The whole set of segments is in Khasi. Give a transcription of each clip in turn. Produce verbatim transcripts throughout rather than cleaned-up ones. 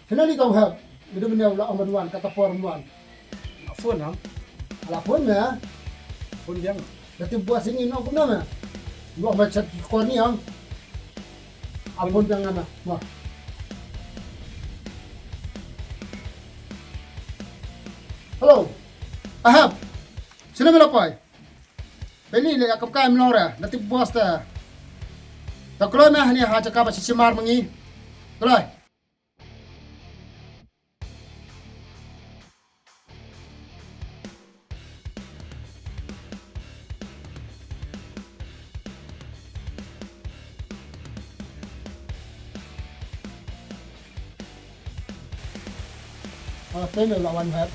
Hynrei ni tang hep. Ngi dum ne u la ong ban wan, kata por wan. La phone am? La phone me. Phone biang. Da tip bos ngi noh kumno me. Noh me chat kor ni am. A phone biang na me. Mo. Hello. Ahap. Sino me la poi? Beli le akap kai mlong re. Da tip bos ta. Ta kloi me hani ha jaka ba sisi mar mangi. Kloi. Ah, te me la wan hep.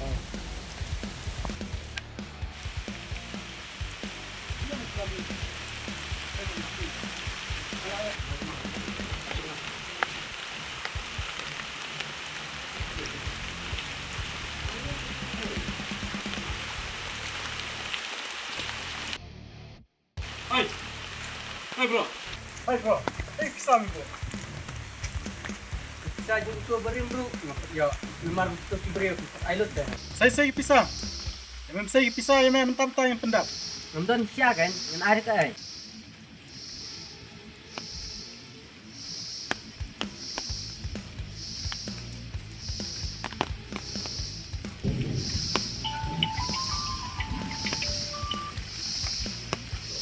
Hai. Hai bro. Hai bro. Hai pisa mi bro. Pisa jong uto barim bro. Ya, namar uto ki briew. Ai lut dah. Sai sai pisa. Em sai pisa ya me mentam ta yang pendap. Ngam don sia kan, ngan ai ka ai.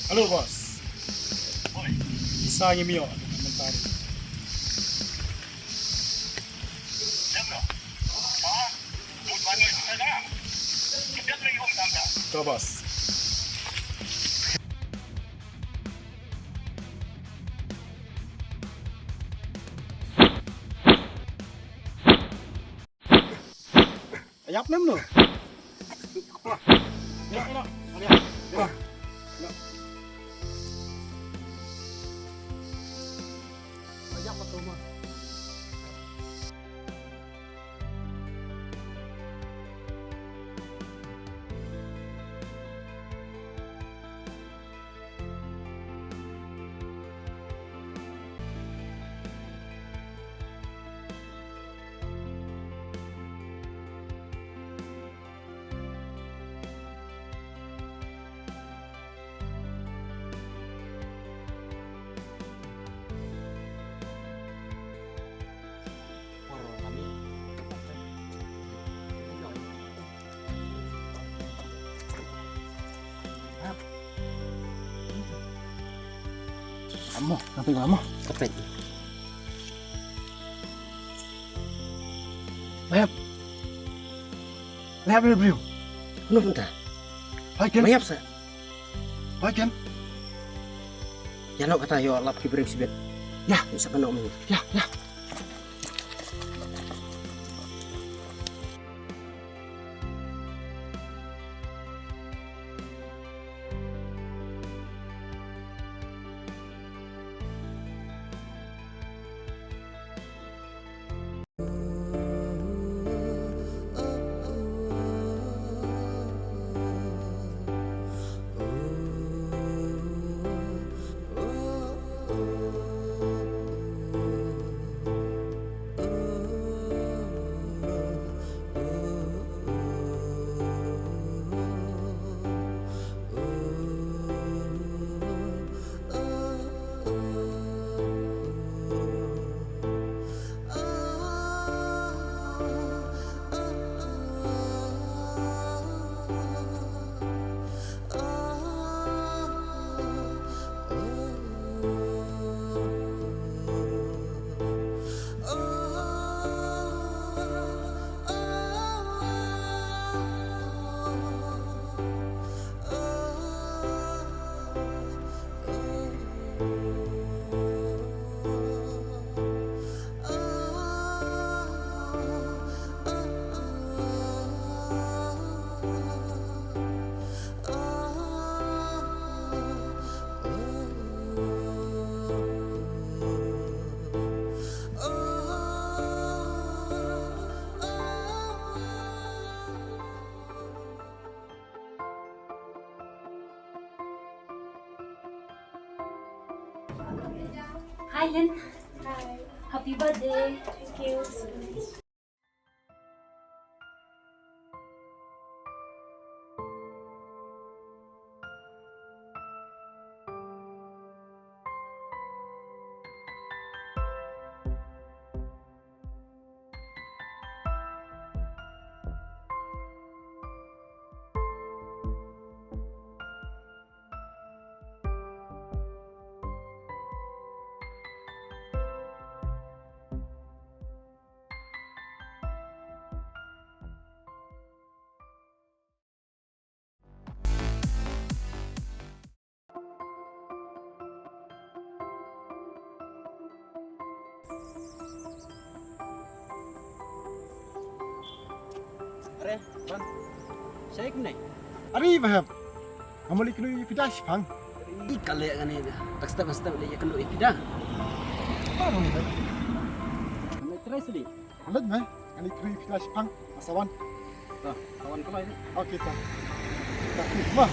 Hello, boss. Isa ngi mio. To, boss. Ayap nem no. Ya, ya, ya. Ya. Ayap betul mah. Amo, ngapain amo? Ngapain? Lep. Lep, lep, lep. Ano punta? Hai, Ken. Mayap sa. Hai, Ken. Ïa noh kata ïa lap ki briew sibit. Ïa, sa pano mini. Ïa, ïa. Hi, Lynn. Hi. Happy birthday. Thank you so much. Are, Ban. Shaik ne? Are, Wahab. Nga mut leit kynduh ïa phi da shipang. Ih, ka leh kane da. Tak step, step leit ïa kynduh ïa phi da. Ba rong da. Me try sidi. Leit me. Nga leit kynduh ïa phi da shipang. Nga sa wan. Ta, ka wan ka lai ni. Okay, ta. Ta, ma.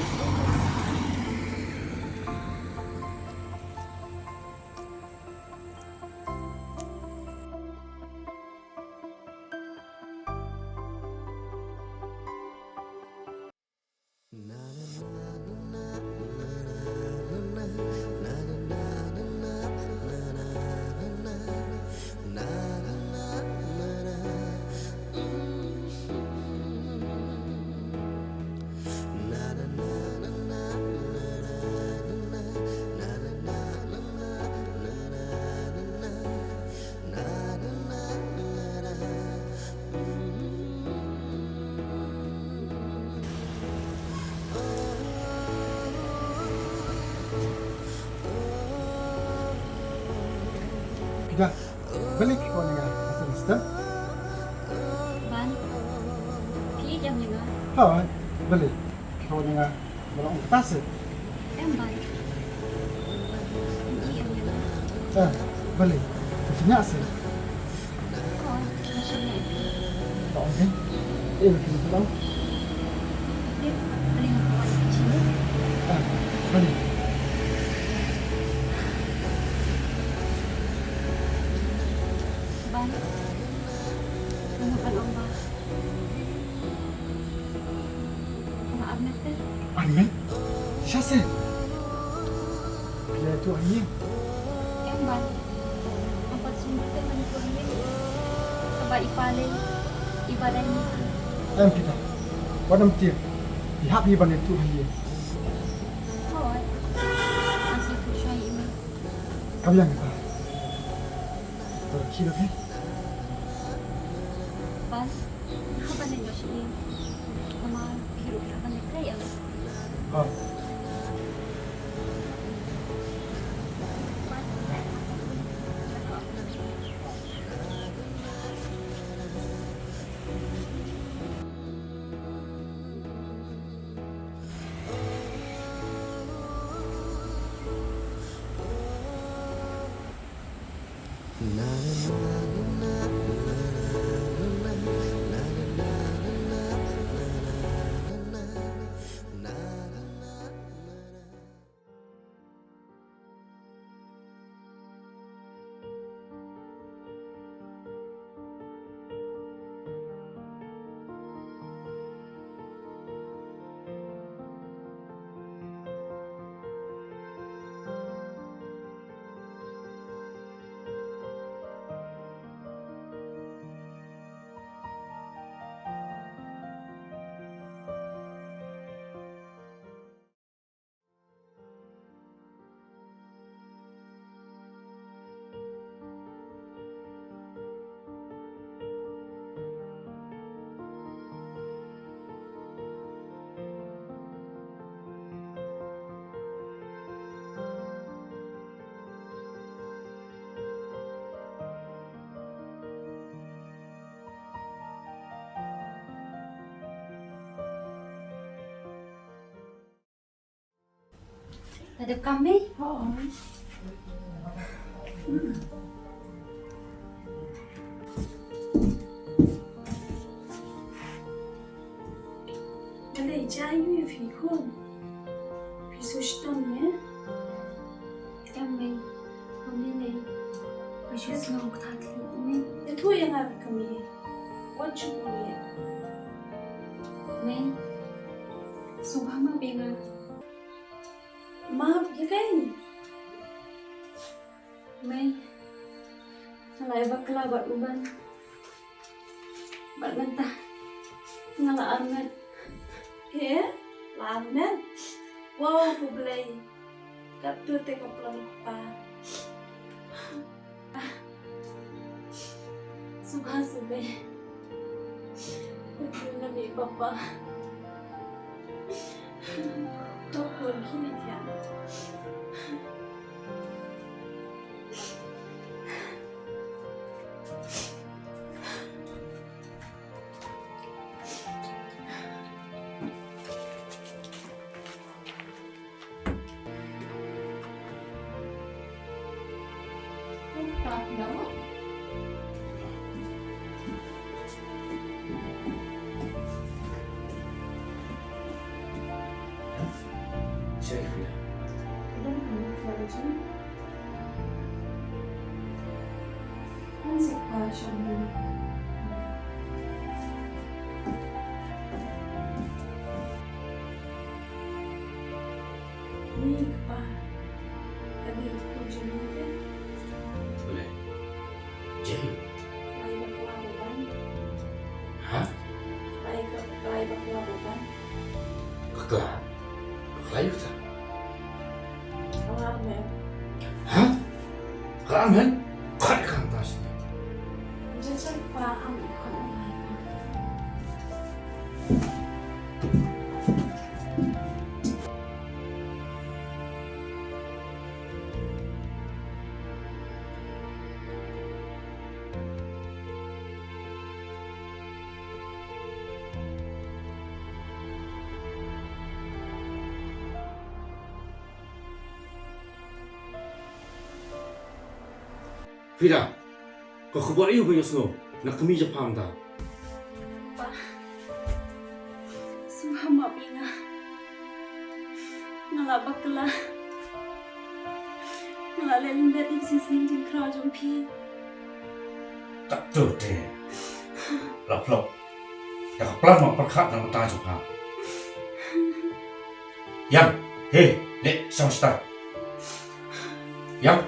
Phi da, balei phi khot ïa nga ha stem stem? Ban, phi ïeit ïa nga? Hooid, balei phi khot ïa nga? Ba la ong kata seh. Em Ban. Phi ïeit ïa nga? Eh, balei? Phi sngewsih seh? Hooid, nga sngewsih. Ka ong hi. Eh, phi sngewsih lang. Eh, balei nga kwah ïa phi seh? Eh, balei? Ban. Nga kwah ong ba Nga armet te. Armet? Shisha seh? Phi la ïathuh ha ïing? Em Ban. Nga pat sngewbha te ban ïathuh ha ïing. Sa ba i pa lei i ba dei ni. Em Peter. Wat nym tieng. Phi hap hi ban ïathuh ha ïing. Hooid. Nga sngewthuh shuwa ïa i mei. Ka biang kata. Ka rkhie la phi. Ban. Haba leit noh sha ïing, namar phi ruh phi lah ban leit trei em. Oh. Te dep kam mei? Balei jia ïa phi khun? Phi shu shitom ïa? Em mei, mami mei. Phi shu sngew kata ki mei. Ïathuh ïa nga ka mei. Wat shu ïa. Mei. Sngewbha map ïa nga. Map ïa kaei? Mei, nga la ïa bakla bad u Ban. Bad mynta nga la armet. He? La armet? Wow, khublei. Katto te ka plan kpa. Sngewbha sngewbha. Papa. Tok pun kini kian. Ha? Bakla? Bakla ïa uta? Ha? Ka armen? Khot ïa ka hangta sha. Fida, ka khubor aïu ba nga ïohsngew na kmie jong pha mynta? Pa, sngewbha map ïa nga. Nga la bakla. Nga la leh lyndet ïa ka jingsneng jingkhraw jong phi. Katto te la pynlong ïa ka plan ba pyrkhat na ka bynta jong pha. Ïam, he, leh shong shata. Ïam.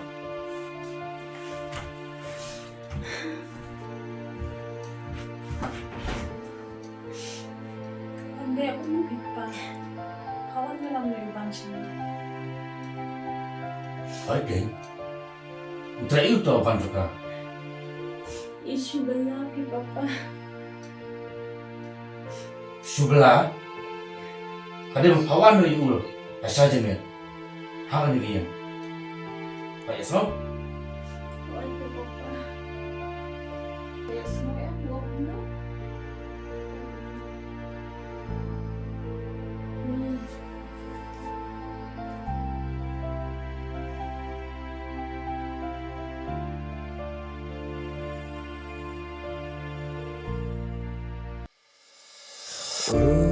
Hooid, Ding. U trei uta u ban ruka. I shu bylla phi, Papa. Shu bylla? Hadien ba pha wan noh ïa u lashai janmiet ha kane ka ïing. Pha ïohsngew? Oi, Papa. Pha ïohsngew em, Papa?